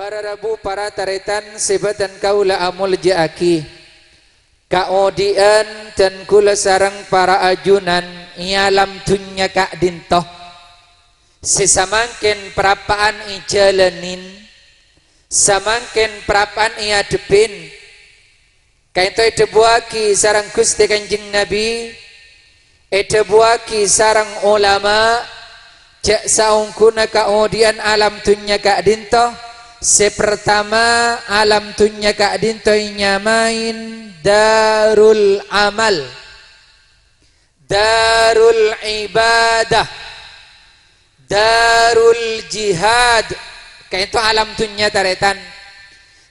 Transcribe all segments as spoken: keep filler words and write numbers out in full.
Para rabu, para tarètan sè bâdhân kaulâ amoljâ'aghi. Kaodi'ân dân kaulâ sareng para ajunan è alam dhunnya ka'dinto. Sè samangkèn parappa'an èjhâlânin, samangkèn parappa'an èadhebbhin. Kaènto èdhâbuwâghi sareng Ghustè Kanjeng Nabi, èdhâbuwâghi sareng olama, jhâ' saongghuna kaodi'ân alam dhunnya ka'dinto, sè partama alam dhunnya ka'dinto ènyamaè Darul Amal. Darul Ibadah, Darul Jihad. Kaènto alam dhunnya, tarètan.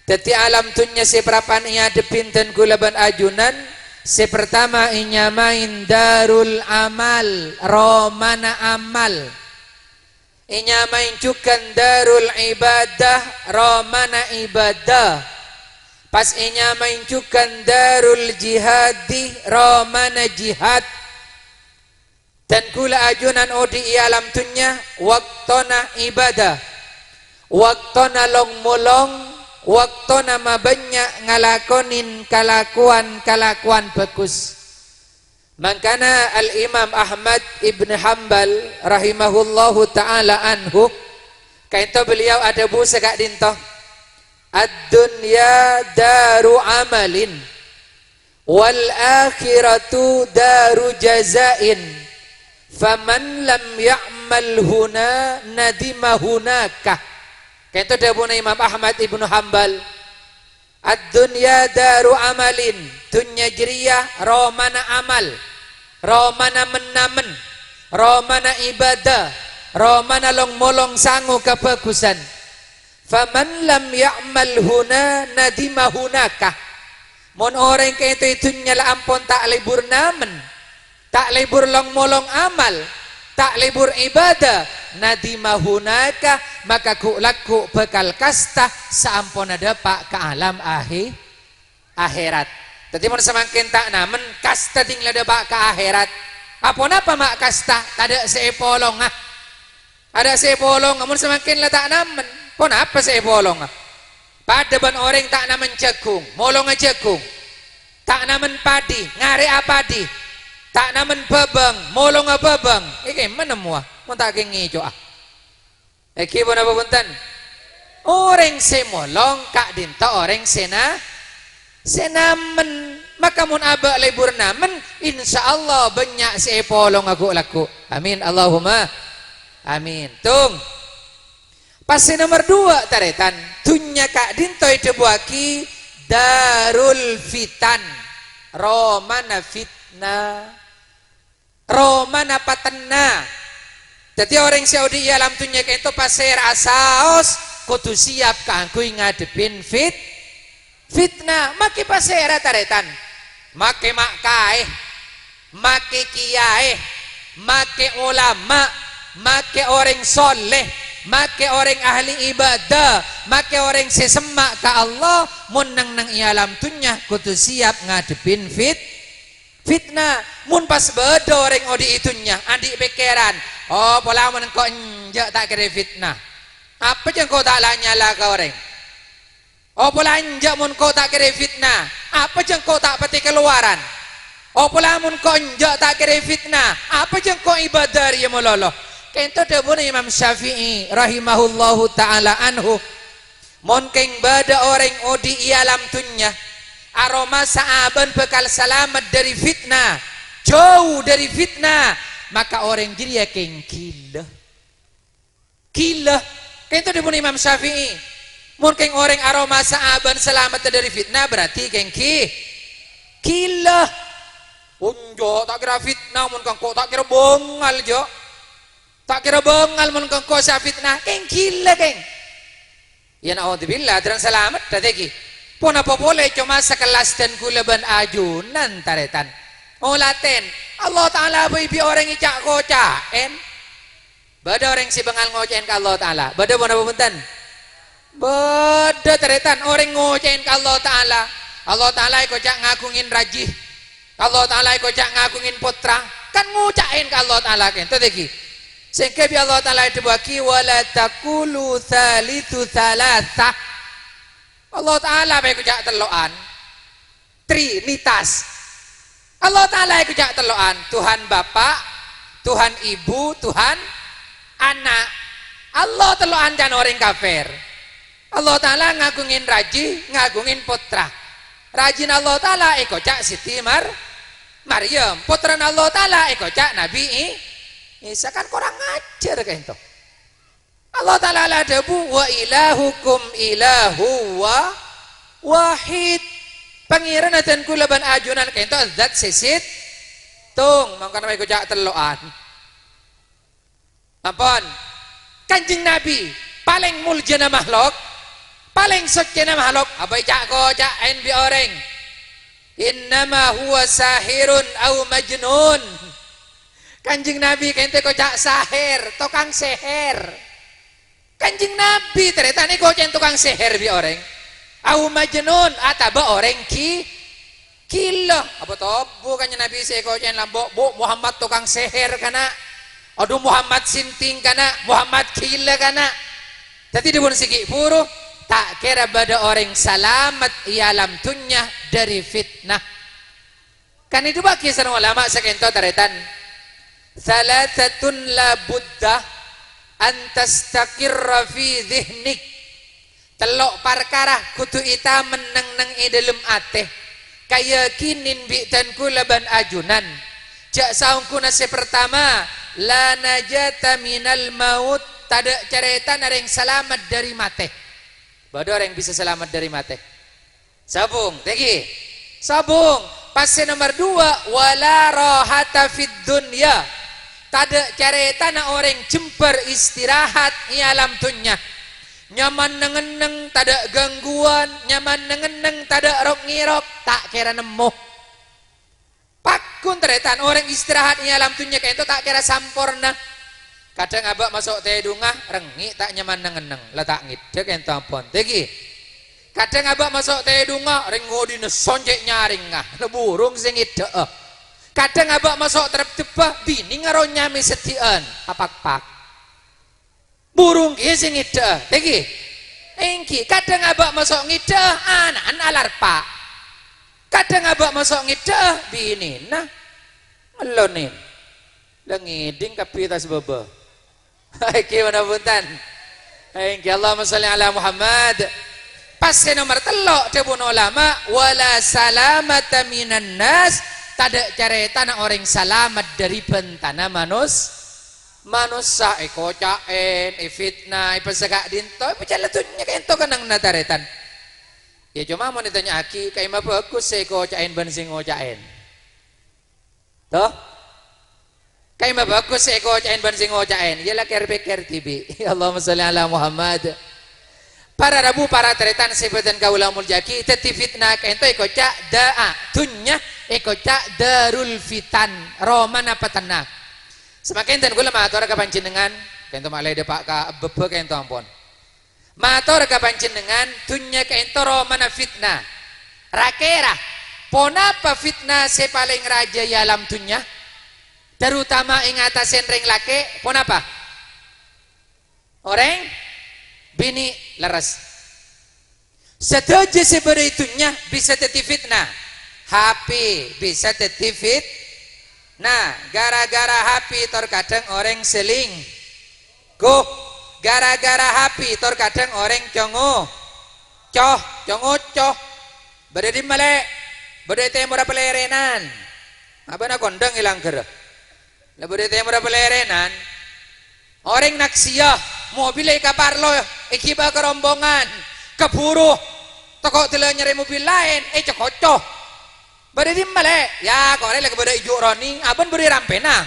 Dhâddhi, alam dhunnya sè parappa'an èadhebbhin dân kaulâ bân ajunan, sè partama ènyamaè Darul Amal, romana amal. Ènyamaè jhughân Darul Ibadah, romana ibadah. Pas ènyamaè jhughân Darul Jihadi, romana jihad. Dân kaulâ ajunan odi' è alam dhunnya, bâktona ibadah, bâktona long-molong, bâktona mabânnya' ngalakonè kalakowan-kalakowan bhâghus. Mangkana Al-Imam Ahmad ibn Hambal rahimahullahu ta'ala anhu, kaènto beliau adhâbu saka'dinto, "Ad-dunya daru amalin, wal akhiratu daru jazain, faman lam ya'mal huna nadima hunaka." Kaènto dhâbuna Imam Ahmad ibnu Hambal, "Ad-dunya daru amalin," dhunnya jârèya romana amal, romana men-namen, romana ibadah, romana long-molong sango kabhâghusân. "Faman lam ya'mal huna nadima hunaka." Mon orèng kaènto è dhunnya la ampon ta' lebur namen, ta' lebur long-molong amal, ta' lebur ibadah, nadima hunaka, maka ghu'-lagghu' bhâkal kasta saamponna dâpa' ka alam ahi-, aherat. Dhâddhi, mon samangkèn ta' namen, kasta dhing la dâpa' ka aherat. Aponapa ma' kasta? Tadâ' sè èpolonga. Tadâ' sè èpolonga, mon samangkèn la ta' namen. Ponapa sè èpolonga? Padâ bân orèng ta' namen jhâghung, molonga jhâghung. Ta' namen padhi, ngarè'a padhi. Ta' namen bhâbâng, molonga bhâbâng. È kemma nemmowa, mon ta' kèng ngèco'a. Èngghi ponapa bhunten? Orèng sè molong ka'dinto orèng sè na-, sè namen. Maka mon abâ' lebur namen, insyaallah bânnya' sè èpolonga ghu'-lagghu'. Amin, Allahumma amin. Tung. Pas sè nomer duwâ', tarètan, dhunnya ka'dinto èdhâbuwâghi darul fitan, romana fitnah. Romana patenna. Dhâddhi, orèng sè odi' è alam dhunnya kaènto pasèra'a saos kodhu siap kaangghuy ngadhebbhin fit-, fitnah. Makè pasèra, tarètan? Makè ma'-kaè, makè kiyaè, makè olama, makè orèng soleh, makè orèng ahli ibadah, makè orèng sè semma' ka Allah, mon neng-neng è alam dhunnya kodhu siap ngadhebbhin fit-, fitnah. Mon pas bâdâ orèng odi' è dhunnya, andi' pèkkèran, "Oh, pola mon engko' enjâ' ta' kèra fitnah. Apa jâ' engko' ta' la nyala ka orèng? Oh, pola enjâ' mon engko' ta' kèra fitnah. Apa jâ' engko' ta' patè kalowaran? Oh, pola mon engko' enjâ' ta' kèra fitnah. Apa jâ' engko' ibadah rèya malolo?" Kaènto dhâbuna Imam Syafi'i rahimahullahu ta'ala anhu. Mon kèng bâdâ orèng odi' è alam dhunnya, aromasa abâ'na bhâkal salamet dâri fitnah, jâu dâri fitnah, maka orèng jârèya kèng ghilâ. Ghilâ. Kaènto dhâbuna Imam Syafi'i. Mon kèng orèng aromasa abâ'na salamet dâri fitnah, berarti kèng ghi-, ghilâ. Enjâ' ta' kèra fitnah, mon engko' ta' kèra bângal, jâ'. Ta' kèra bângal mon engko' sè afitnah, kèng ghilâ, kèng. Ya, na'udzubillah, terang salamet, dhâddhi ghi. Ponapa polè coma sakellas dân kaulâ bân ajunan, tarètan. Olatèn, Allah Ta'ala bâi bi' orèng èca'-koca'èn. Bâdâ orèng sè bângal ngoca'èn ka Allah Ta'ala. Bâdâ ponapa bhunten? Bâdâ, tarètan, orèng ngoca'èn ka Allah Ta'ala. Allah Ta'ala èkoca' ngaghungè rajhi. Allah Ta'ala èkoca' ngaghungè pottra. Kan ngoca'èn ka Allah Ta'ala, kènto, dhâddhi ghi. Sehingga bi' Allah Ta'ala èdhâbuwâghi, "Wa la taqulu tsalitsu tsalatsa." Allah Ta'ala bhâi koca' tello'an. Trinitas. Allah Ta'ala èkoca' tello'an, Tuhan Bapa', Tuhan Ibu, Tuhan Ana'. Allah tello'an can orèng kafir. Allah Ta'ala ngaghungè raji, ngaghungè pottra. Rajina Allah Ta'ala èkoca' Siti Mar-, Maryam. Pottrana Allah Ta'ala èkoca' Nabi I-, Isa. Kan korang ajhâr ka'ènto. Allah Ta'ala la adhâbu, "Wa ilahukum ilahu wa-, wahid." Pangèranna dân kaulâ bân ajunan ka'ènto zat sè sèttong, mangkana bhâi koca' tello'an. Ampon. Kanjeng Nabi, palèng moljâna makhluk, palèng soccèna makhluk, abhâi ca'-koca'èn bi' orèng. "Innama huwa sahirun au majnun." Kanjeng Nabi ka'ènto èkoca' sahir, tokang seher. Kanjeng Nabi tarètan èkoca'èn tokang seher bi' orèng. Au majnun, atabâ orèng ghi-, gila. Apa tobu Kanjeng Nabi sè èkoca'èn lambâ', "Bu, Muhammad tokang seher, kana'. Adhu, Muhammad sinting, kana'. Muhammad gila, kana'." Dhâddhi dhâbuna sè ghi' bhuru, ta' kèra bâdâ orèng salamet è alam dhunnya dâri fitnah. Kan èdhâbuwâghi sareng ulama sè ka'ènto tarètan, "Tsalasatun la budda an tastaqirra fi dzihnik." Tello' parkara kodhu ètamen neng-enneng è dhâlem atè, kayakinèn bi' dân kaulâ bân ajunan. Jhâ' saongghuna sè partama, la najata minal maut, tadâ' carètana orèng salamet dâri matè. Bâdâ orèng bisa salamet dâri matè? Sobung, tèngghi. Sobung. Pas sè nomer duwâ', "Wala rahata fid dunya." Tadâ' carètana orèng jembhâr istirahat è alam dhunnya. Nyaman neng-enneng, tadâ' gangguan, nyaman neng-enneng, tadâ' rok-ngèrok, ta' kèra nemmo. Pagghun tarètan, orèng istirahat è alam dhunnya ka'ènto ta' kèra samporna. Kadhâng abâ' maso' tèdhungnga, rengngè' ta' nyaman neng-enneng, la ta' ngèdhâ ka'ènto ampon. Tèngghi. Kadhâng abâ' maso' tèdhungnga, rèng ngodina soncè' nyarèngnga, la burung sè ngèdhâ'â. Kadhâng abâ' maso' tarep-tebbhâ, binè ngaro nyamè seddi'ân, apakpak. Burung kèya sè ngèdhâ'â, tèngghi. Èngghi, kadhâng abâ' maso' ngèdhâ'â, ana'na alarpa'. Kadhâng abâ' maso' ngèdhâ'â, binèna ngellonin. La ngèdhing kabbhi tas bâbâ. Èngghi, manabi bhunten. Èngghi, Allahumma shalli ala Muhammad. Pas sè nomer tello', dhâbuna ulama, "Wala salamata minan nas," tadâ' carètana orèng salamet dâri bhântana manus-, Manossa èkoca'èn, èfitna, èpèssè ka'dinto, èpècella dhunnya ka'dinto kennengnganna tarètan. Iyâ, coma mon ètanya'aghi, ka'imma bhâghus sè èkoca'èn bân sè ngoca'èn? Toh? Ka'imma bhâghus sè èkoca'èn bân sè ngoca'èn? Iyâ, la kèr-pèkkèr dhibi'. Allahumma shalli ala Muhammad. Para rabu, para tarètan sè bhâdhân kaulâ molja'aghi, dhâddhi fitna ka'dinto èkoca' da'a, dhunnya èkoca' darul fitan, romana petenna. Samangkèn dân kaulâ mator ka panjhennengngan, ka'dinto ma'lè dâpa' ka bâbâ ka'dinto ampon. Mator ka panjhennengngan, dhunnya ka'dinto romana fitna. Ra-kèra, ponapa fitna sè palèng rajâ è alam dhunnya? Tarotama è ngatasè rèng lakè', ponapa? Orèng binè', lerres. Sadhâjâ sè bâdâ è dhunnya bisa dhâddhi fitna. H P bisa dhâddhi fit-, nah, gara-gara H P tor kadhâng orèng selingkuh. Gara-gara H P tor kadhâng orèng congo-, coh, congoco. Bâdâ è dimma, Lè'? Bâdâ è tèmorra Palèrènan. Abâ'na kondhâng è langghârrâ. La bâdâ è tèmorra Palèrènan. Orèng naksiyâ, mobilla èkaparlo, èghibâ ka rombongan, kabhuru, tako' dâlâ nyarè mobil laèn, ècokoco. Bâdâ è dimma, Lè'? Yâ, korè la bâdâ è Ju' Roni, abâ'na bâdâ è Rampènang.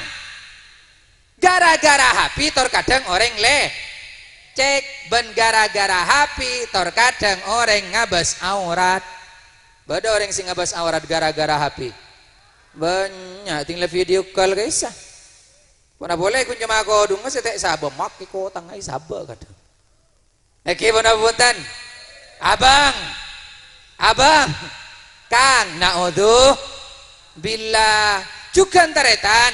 Gara-gara H P tor kadhâng orèng lè-, cèk, bân gara-gara H P tor kadhâng orèng ngabâs aurat. Bâdâ orèng sè ngabâs aurat gara-gara H P. Bânnya', tinggal video call ka'issa. Pona polè ghun coma kodhungnga sè ta' sabâ, makkè kotang aè sabâ kadhâng. Èngghi pona bhunten. Abang. Abang. Kang, naudzubillah. Jhughân tarètan.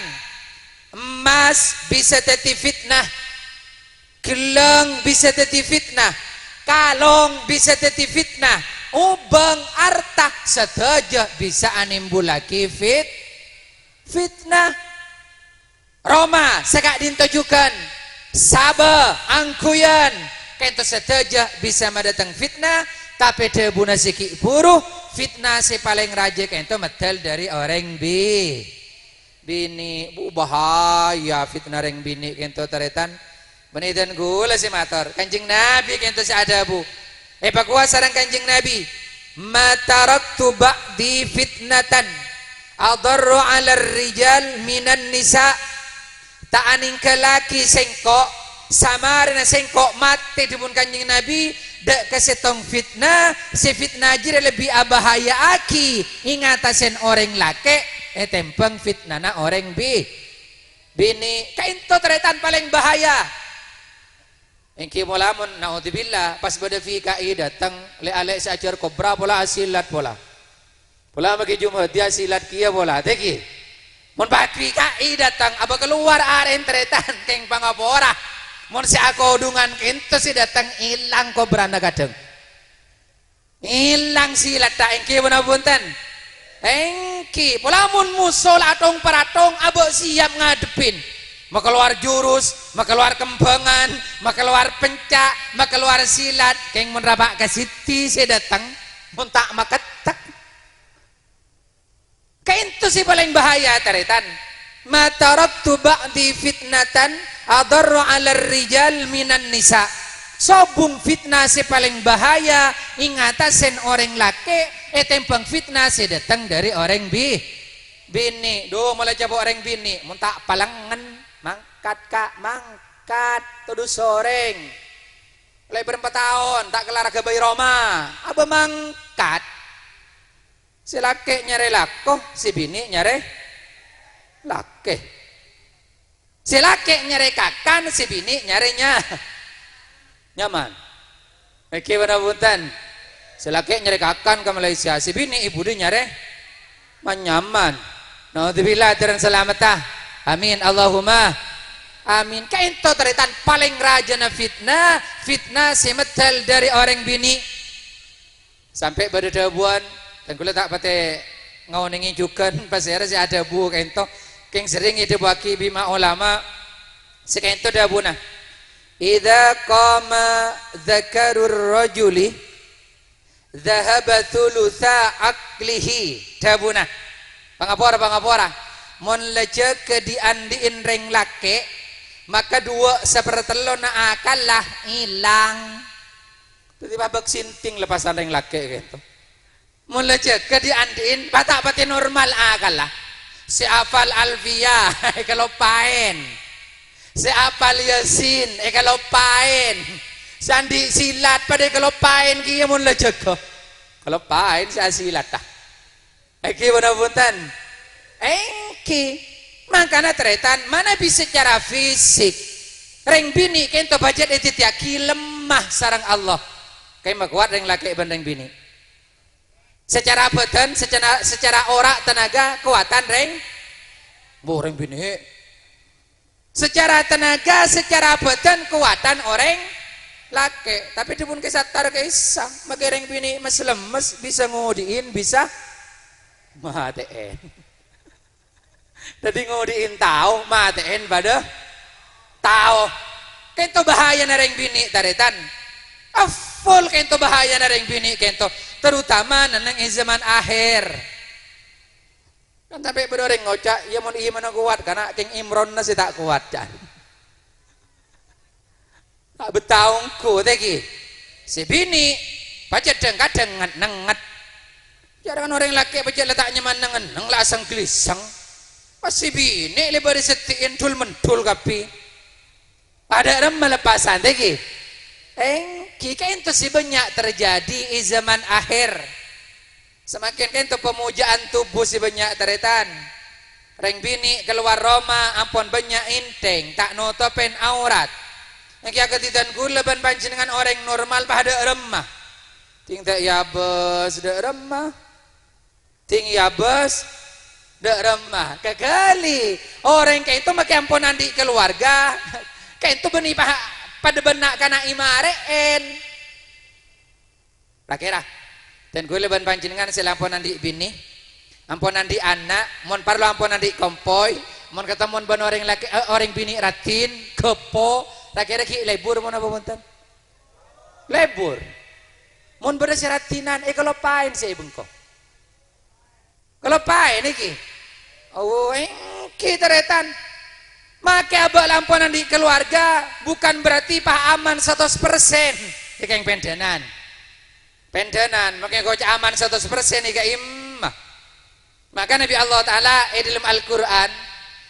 Emmas bisa dhâddhi fitnah, ghellâng bisa dhâddhi fitnah, kalong bisa dhâddhi fitnah, obâng, arta, sadhâjâ bisa animbulaghi fit-, fitnah. Roma saka'dinto jhughân, sabâ, angghuyan, kaènto sadhâjâ bisa madâteng fitnah, tapè dhâbuna sè ghi' bhuru, fitnah sè palèng rajâ kaènto meddhâl dhâri orèng bi-, binè'. Bu, bahaya fitnah rèng binè' kaènto, tarètan. Bânnè dân ghulâ sè mator, Kanjeng Nabi kaènto sè adhâbu. Èpakowa sareng Kanjeng Nabi, "Ma taraktu ba'di fitnatan adharru 'alar rijal minan nisa." Ta' anèngghâllaghi sèngko', samarèna sèngko' matè, dhâbuna Kanjeng Nabi, dâ' ka sèttong fitnah, sè fitnah jârèya lebbi abahaya'aghi è ngatasèn orèng lakè' ètèmbhâng fitnana orèng bi-, binè'. Kaènto tarètan palèng bahaya. Èngghi pola mon, naudzubillah, pas bâdâ V K I dâteng, lè'-alè' sè ajhâr kobra pola, asilat pola. Pola maghi Jum'at, asilat kèya pola, tèghi. Mon pas V K I dâteng, abâ kalowar arèn tarètan, kèng pangapora. Mon sè akodhungan kaènto sè dâteng, èlang kobrana kadhâng. Èlang silatta, èngghi ponapa bhunten? Èngghi. Pola mon moso la athong-parathong, abâ' siap ngadhebbhin. Makalowar jurus, makalowar kembhângan, makalowar penca', makalowar silat. Kèng mon rapa' ka sèddi sè dâteng, mon ta' makettek. Kaènto sè palèng bahaya, tarètan. "Ma taraktu ba'di fitnatan adharru 'alar rijal minan nisa." Sobung fitnah sè palèng bahaya è ngatasèn orèng lakè' ètèmbhâng fitnah sè dâteng dhâri orèng bi-, binè'. Dhu, mola ca'na orèng binè', mon ta' palengngen, mangkat, Ka', mangkat, todus orèng. Lèbâr empa' taon, ta' kellar aghâbây roma, abâ' mangkat. Sè lakè' nyarè lako, sè binè' nyarè lakè. Sè lakè' nyarè kakan, sè binè' nyarè nya-, nyaman. Èngghi ponapa bhunten? Sè lakè' nyarè kakan ka Malaysia, sè binè' è budi nyarè manyaman. Naudzubillah, ajuran salametta. Amin, Allahumma amin. Kaènto tarètan palèng rajâna fitnah, fitnah sè meddhâl dhâri orèng binè'. Sampè' bâdâ dhâbuwân, dân kaulâ ta' patè ngaonèngè jhughân pasèra sè adhâbu kaènto. Kèng serrèng èdhâbuwaghi bi' ma-, ulama sè kaènto dhâbuna, "Idza qama dzakarur rajuli dzahaba tsulusa aqlihi." Dhâbuna, pangapora, pangapora. Mon la jâgâ dhi'-andhi'en rèng lakè', maka duwâ' sapartellonna akalla èlang. Dhâddhi pabâk sinting lepasan rèng lakè' kaènto. Mon la jâgâ dhi'-andhi'en, pa-, ta' patè normal akalla. Sè apal Alfiyah, èkaloppaèn. Sè apal Yasin, èkaloppaèn. Sè andi' silat padâ èkaloppaèn kèya mon la jâgâ. Kaloppaèn sè asilatta. Èngghi ponapa bhunten? Èngghi. Mangkana tarètan, manabi sacara fisik, rèng binè' kaènto pajhât èdhâddhiyâghi lemma sareng Allah. Kèng makowat rèng lakè' bân rèng binè'. Sacara bhâdhân, sacara, sacara ora' tenaga, kowatan rèng, bu, rèng binè'. Sacara tenaga, sacara bhâdhân, kowatan orèng lakè'. Tapè dhâbuna Kè Sattar ka'issa, makè rèng binè' mes-lemmes, bisa ngodhi'in, bisa matè'èn. Dhâddhi ngodhi'in tao, matè'èn padâ tao. Kaènto bahayana rèng binè', tarètan. Afol kaènto bahayana rèng binè' kaènto, terutama neng-enneng è zaman akhir. Kan sampè' bâdâ orèng ngoca', "Iyâ, mon imanna kowat, kana' Kèng Imronna sè ta' kowat," ca'na. Ta' bettao ongghu, tèghi. Sè binè', pajhât dhâng-kadhâng nget-nengnget. Jhâ' rèng orèng lakè' pajhât la ta' nyaman neng-enneng, la aseng-ghâlisseng. Pas sè binè' lèbâr èseddhi'in dhul-menddhul kabbhi. Padâ remma leppasan, tèghi. Èngghi kaènto sè bânnya' terjadi è zaman akhir. Samakèn kaènto pamojâ'ân tubuh sè bânnya', tarètan. Rèng binè' kalowar roma ampon bânnya' ènthèng, ta' notopèn aurat. Èngghi akadhi dân kaulâ bân panjhennengngan orèng normal padâ remma. Dhing ta' èabâs dâ' remma. Dhing èabâs Dâ' remma, kaghâli. Orèng ka'ènto makè ampon andi' kaluwarga. Ka'ènto bânnè pa-, padâ bân na'-kana' è marè'èn. Ra-kèra, dân kaulâ bân panjhennengngan sè la ampon andi' binè, ampon andi' ana', mon parlo ampon andi' kompoy, mon katemmo bân orèng lakè', eh, orèng binè' raddhin, ghâpo, ra-kèra ghi' lebur mon apa bhunten? Lebur. Mon bâdâ sè raddhinan, èkaloppaè sè è bengko. Kaloppaè nèkè. Oh, èngghi tarètan. Makè abâ' la ampon andi' kaluwarga, bukan berarti pas aman satos persen. Èkèng pendhânan. Pendhânan, makè ngoca' aman satos persen èka'imma. Maka Nabi Allah Ta'ala è dâlem Al-Qur'an,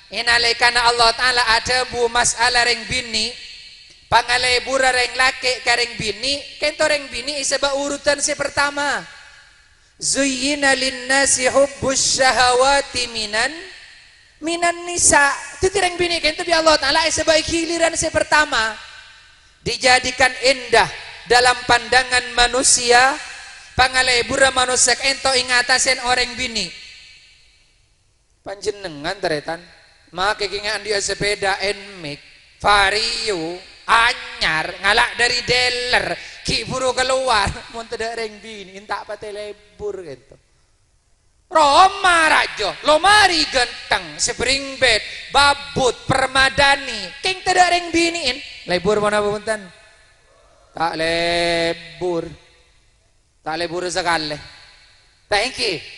è nalèkana Allah Ta'ala adhâbu masalah rèng binè', pangalebura rèng lakè' ka rèng binè', ka'ènto rèng binè' èsabâ' urutan sè pertama. "Zuyyina linnasi hubbus syahawati minan, minan nisa." Dhâddhi rèng binè' ka'ènto bi' Allah Ta'ala èsabâ' ghiliran sè pertama. Dijadikan indah dalam pandangan manusia, pangalebura manossa ka'ènto è ngatasèn orèng binè'. Panjhennengngan, tarètan, makè kèngèng andi'â sepeda Nmax, Vario, anyar, ngala' dâri dealer, ghi' buru kalowar, mon tadâ' rèng binè', enta' patè lebur ka'ènto. Roma rajâ, lomari ghântheng, spring bed, babut, permadani, kèng tadâ' rèng binè'èn, lebur mon apa bhunten? Ta' lebur. Ta' lebur sakalè. Ta' èngghi.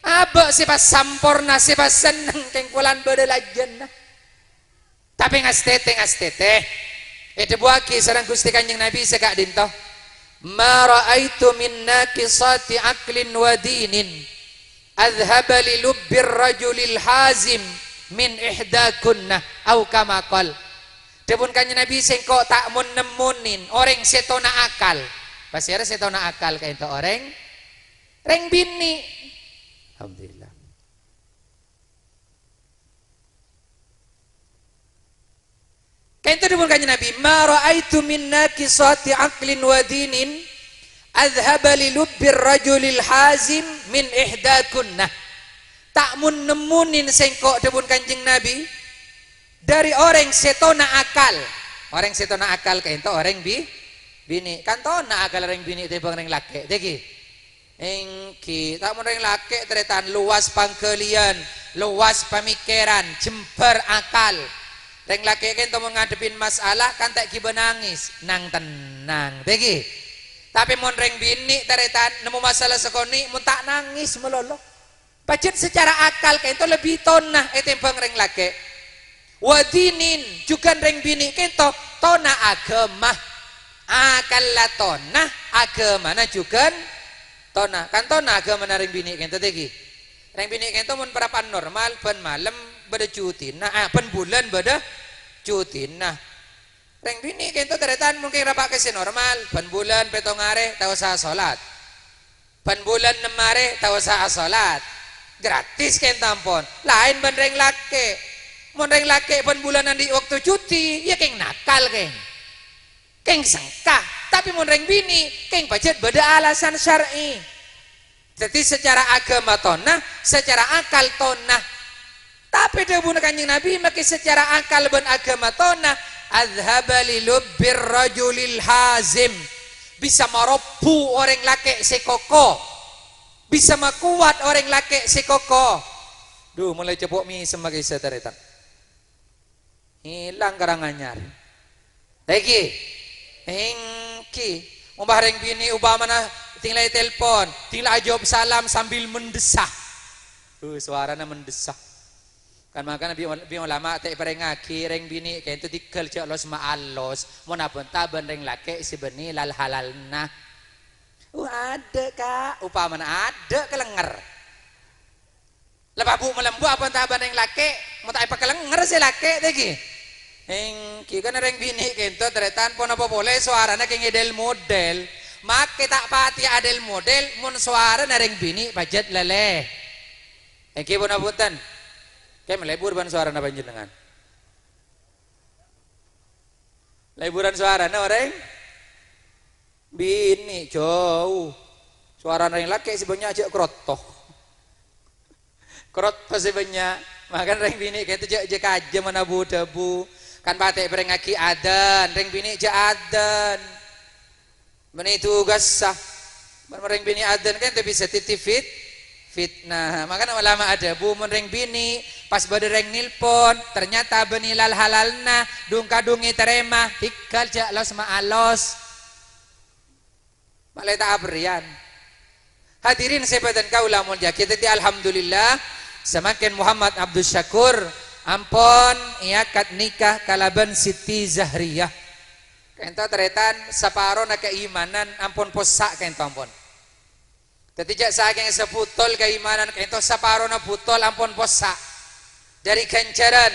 Abâ' sè pas samporna, sè pas senneng, kèng polana bâdâ lajânna. Tapè ngastètè, ngastètè. Èdhâbuwâghi sareng Ghustè Kanjeng Nabi sè ka'dinto, "Ma ra'aitu min naqisati aqlin wa dinin adhhaba li lubbir rajulil hazim min ihdakunna," au kama qal. Dhâbuna Kanjeng Nabi, "Sèngko' ta' mon-nemmonè orèng sè tona akal." Pasèra sè tona akal ka'ènto orèng? Rèng binè'. Alhamdulillah. Ka'ènto dhâbuna Kanjeng Nabi, "Ma ra'aitu min naqisati aqlin wa dinin adhhaba li lubbir rajulil hazim min ihdakunna." Ta' mon-nemmonè sèngko', dhâbuna Kanjeng Nabi, dâri orèng sè tona akal. Orèng sè tona akal ka'ènto orèng bi-, binè'. Kan tona akal orèng binè' tèmbhâng rèng lakè', ta' èngghi? Èngghi, ta' mon rèng lakè' tarètan lowas pangghâliyân, lowas pamèkkèran, jembhâr akal. Rèng lakè' ka'ènto mon ngadhebbhi masalah kan ta' ghibâ nangès, nang-tennang, ta' èngghi? Tapè mon rèng binè' tarètan nemmo masalah sakonè', mon ta' nangès malolo. Pajhât secara akal ka'ènto lebbi tona ètèmbhâng rèng lakè'. Wa dinin, jhughân rèng binè' ka'ènto tona aghâma. Akalla tona, aghâmana jhughân tona. Kan tona aghâmana rèng binè' ka'ènto, ta' èngghi? Rèng binè' ka'ènto mon parappa'na normal, bân malem bâdâ cutèna, ah, bân bulân bâdâ cutèna. Rèng binè' ka'ènto tarètan mungkin rapa' ka sè normal, bân bulân pètto arè ta' osa asolat. Bân bulân nem arè ta' osa asolat. Gratis ka'ènto ampon. Laèn bân rèng lakè'. Mon rèng lakè' bân bulân andi' bâkto cuti, iyâ kèng nakal kèng. Kèng sengka. Tapè mon rèng binè', kèng pajhât bâdâ alasan syar'i. Dhâddhi, secara aghâma tona, secara akal tona. Tapè dhâbuna Kanjeng Nabi, makè secara akal bân aghâma tona, "Adhhaba li lubbir rajulil hazim." Bisa marobbu orèng lakè' sè koko. Bisa makowat orèng lakè' sè koko. Dhu, molaè cèpo' mèsem makè sè tarètan. Èlang karang anyar. Ta' èngghi? Èngghi. Mon bâ rèng binè' opamana ding la ètelpon, ding la ajâwâb salam sambil mendesah. Uh, sowarana mendesah. Kan mangkana bi-, bi' ulama ta' èparèngaghi rèng binè' ka'ènto dingghâl jhâ' los-ma'alos, mon abhânta bân rèng lakè' sè bânnè lal-halalna. Uh, adâ', Ka', opamana adâ' kalènger. La pabu' malembbu' abhânta bân rèng lakè', mon ta' èpakalènger sè lakè', ta' èngghi? Èngghi, kan rèng binè' ka'ènto tarètan ponapa polè sowarana kèng èdel-model. Makè ta' patè adel-model, mon sowarana rèng binè' pajhât lèlè. Èngghi ponapa bhunten? Kèng malebur bân sowarana panjhennengngan. Leburan sowarana orèng binè' jhâu. Sowarana rèng lakè' sè bânnya' jhâ' krotto. Krot pase bannya'. Mangkana reng binè' kento jhâ', jhâ' kajâ mon abu-dhâbu. Kan patè' parèngngaghi adzan, reng binè' jhâ' adzan. Bânnè tugassa. Mon reng binè' adzan kento bisa dhâddhi fit-, fitnah. Mangkana ulama adhâbu, mon reng binè' pas bâdâ reng nelpon, ternyata bânnè lal-halalna, dhung-kadhung ètarèma, tèngghâl jhâ' los-ma'alos. Malè ta' aberriyan. Hadirin sè bhâdhân kaulâ molja'aghi, dhâddhi alhamdulillah, samangkèn Muhammad Abdus Syakur ampon èakad nikah kalabân Siti Zahriyah. Kento tarètan, saparona kaimanan ampon possa' kento ampon. Dhâddhi jhâ' sakèng sabutol kaimanan kento saparona butol ampon possa'. Dhâri ghânjhârân,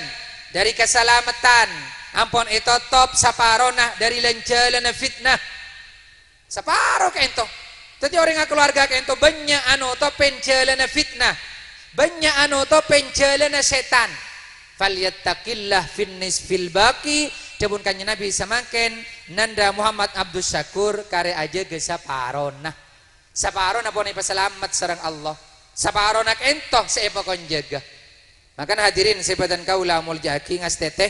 dhâri kasalameddhân, ampon ètotop saparona dhâri lan-jhâlânna fitnah. Saparo kento. Dhâddhi orèng akalowarga kento bânnya' anotop pèn-jhâlânna fitnah, bânnya' anotop pèn-jhâlânna sètan. "Falyattaqillah fin nisfil baqi," dhâbuna Kanjeng Nabi samangkèn, nandhâ Muhammad Abdus Syakur karè ajâgâ saparona. Saparona pon èpasalamet sareng Allah. Saparona kento sè èpakon jâgâ. Mangkana hadirin sè bhâdhân kaulâ molja'aghi, ngastètè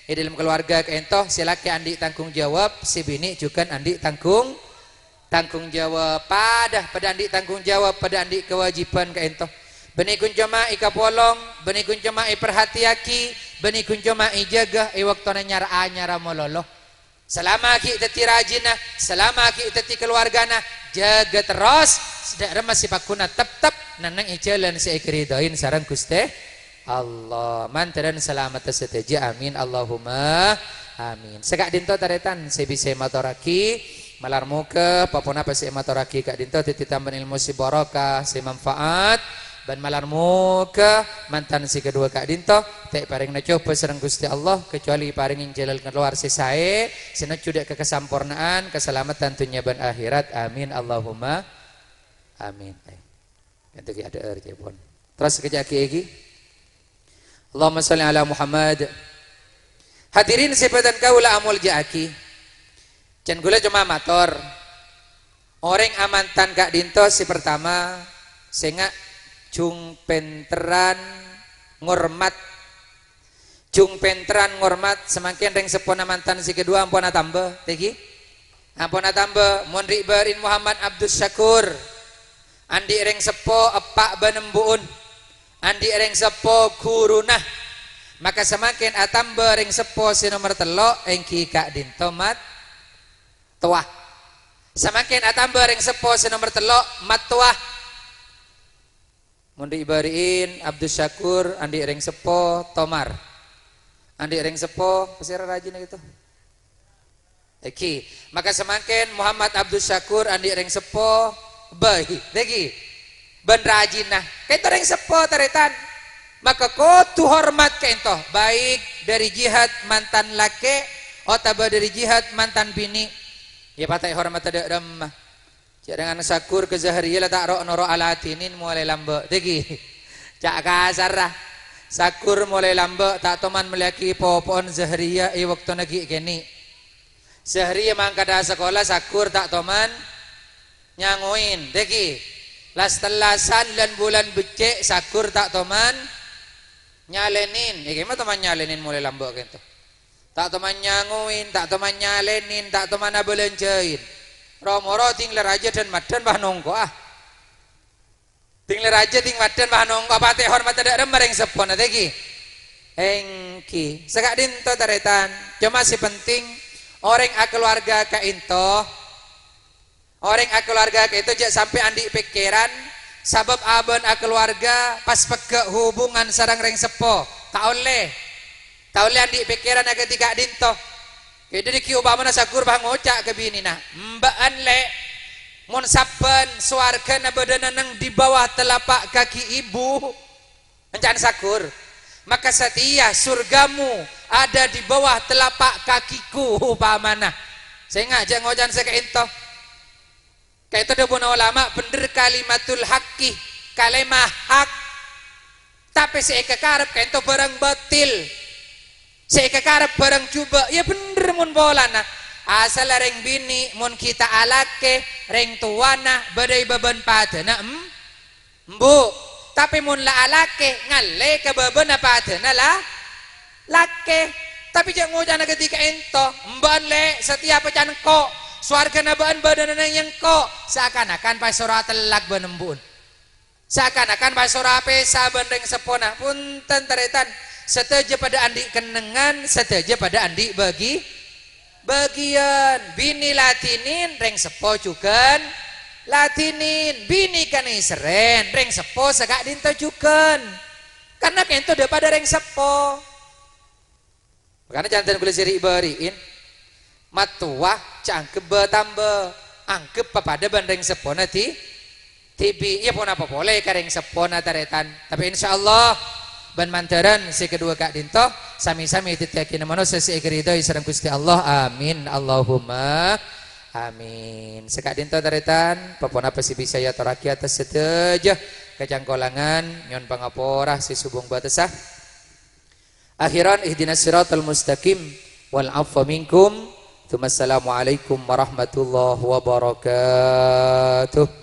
è dhâlem kalowarga kento, sè lakè andi' tanggung jawab, sè binè' jhughân andi' tanggung, tanggung jawab. Padâ, padâ andi' tanggung jawab, padâ andi' kawâjibhân kento. Bânnè ghun coma èkapolong, bânnè ghun coma èparhatèyaghi, bânnè ghun coma èjâgâ è bâktona nyar-anyarra malolo. Salama ghi' dhâddhi rajina, salama ghi' dhâddhi kalowargana, jâgâ terros, sè dâ' remma sè pagghuna teptep nenneng è jhâlân sè èkaridhoin sareng Ghustè Allah. Mandhârân salamedda sadhâjâ, amin, Allahumma amin. Saka'dhinto tarètan sè bisa èmatorraghi, malar moghâ pa-ponapa sè èmatorraghi ka'dhinto dhâddhi tambhâna èlmo sè barokah, sè manfaat, bân malar moghâ mantan sè kaduwâ ka'dhinto ta' èparèngana cobâ sareng Ghustè Allah, kacuali èparèngè jhâlân kalowar sè saè, sè nojjhu dâ' ka kasamporna'an, kasalameddhân dhunnya bân akhèrat. Amin, Allahumma amin. Eh, ghânto ghi' adhâ'âr, ca'èpon. Terros kaca'aghi ghi. Allahumma shalli ala Muhammad. Hadirin sè bhâdhân kaulâ amolja'aghi. Jhân kaulâ coma mator, orèng amantan ka'dhinto sè partama, sènga' jhung pènterran ngormat. Jhung pènterran ngormat, samangkèn rèng seppona mantan sè kaduwâ ampon atamba, tèghi? Ampon atamba, mon ri'-bâri'na Muhammad Abdus Syakur, andi' rèng seppo eppa' bân embu'un, andi' rèng seppo ghuruna, maka samangkèn atamba rèng seppo sè nomer tello', èngghi ka'dhinto mat-, towa. Samangkèn atamba rèng seppo sè nomer tello', mattowa. Mon ri'-bâri'na Abdus Syakur andi' rèng seppo tomar. Andi' rèng seppo, pasèra rajina kento? Èngghi. Maka samangkèn Muhammad Abdus Syakur andi' rèng seppo bhâi, èngghi. Bân rajina. Kento rèng seppo, tarètan. Maka kodhu hormat kento, baik dhâri jihad mantan lakè' otabâ dhâri jihad mantan binè'. Iyâ patè' hormat dâ' remma. Jhâ' rèng ana Syakur ka Zahriyah la ta' ro'-noro' aladhinin molaè lambâ', tèghi. Ca' kasarra, Syakur molaè lambâ' ta' toman mellèyaghi popo'on Zahriyah è bâktona ghi' kènè'. Zahriyah mangkadhâ sakola, Syakur ta' toman nyangowèn, tèghi. Las-tellasan lan bulân beccè', Syakur ta' toman nyalènin. È kemma toman nyalènin molaè lambâ' kento. Ta' toman nyangowèn, ta' toman nyalènin, ta' toman abâlânjhâin. Ro-moro ding la rajâ dân-maddhân bâ nongko'a. Ding la rajâ ding-maddhân bâ nongko'a, patè' hormat dâ' remma rèng seppona, tèghi. Èngghi. Saka'dhinto tarètan. Coma sè penting, orèng akalowarga ka'ento Orèng akalowarga kento jhâ' sampè' andi' pèkkèran, sabâb abâ'na akalowarga pas pegghâ' hubungan sareng rèng seppo. Ta' ollè. Ta' ollè andi' pèkkèran akadhi ka'dhinto. Kèdhâ dhiggi' opamana Syakur bâ ngoca' ka binèna, "Embâ'ân, Lè', mon sabbhân sowarghâna bâdâna neng di bawah telapak kaki ibu." Ènca'na Syakur, "Maka satèya surgamu ada di bawah telapak kakiku," opamana. Sènga' jhâ' ngoca'na sè ka'ento. Ka'ento dhâbuna ulama, bhendher kalimatul haqqi, kalimah hak. Tapè sè èkakarep ka'ento bhârâng batil. Sè èkakarep bhârâng jhubâ', iyâ bhendher mon polana. Asalla rèng binè' mon ghi' ta' alakè, rèng towana bâdâ è bâbân padâna, em-, Embu', Tapè mon la alakè, ngallè ka bâbâna padâna la-, lakè. Tapè jhâ' ngoca'na kadhi ka'ènto, "Embâ'ân, Lè', satèya pècana engko', sowarghâna bâ'ân bâdâna neng engko'." Saakan-akan pas soro atellak bân embu'en. Saakan-akan pas soro apèsa bân rèng seppona. Ponten, tarètan, sadhâjâ padâ andi' kennengngan, sadhâjâ padâ andi' bâgi-, bâgiyân. Binè ladhinin, rèng seppo jhughân ladhinin. Binè kanèserrèn, rèng seppo saka'dinto jhughân. Karna ka'ènto dâ-, padâ rèng seppo. Mangkana janten kulâ sè ri'-bâri'in. Mattowa jhâ' anggep bâ-tambâ, anggep papadâ bân rèng seppona dhi-, dhibi'. Iyâ, ponapa polè ka rèng seppona, tarètan. Tapè insyaallah, bân mandhârân sè kaduwâ ka'dinto, sami-sami dhâddhiyâghinah manossa sè èkaridhoi sareng Ghustè Allah. Amin. Allahumma amin. Saka'dinto, tarètan, pa-ponapa sè bisa èyatorraghi atas sadhâjâ kacangkolangan, nyo'on pangapora sè sobung bâtessa. Akhiran, ihdinas siratal mustaqim, wal afwa minkum. Tsumma assalamualaikum warahmatullahi wabarakatuh.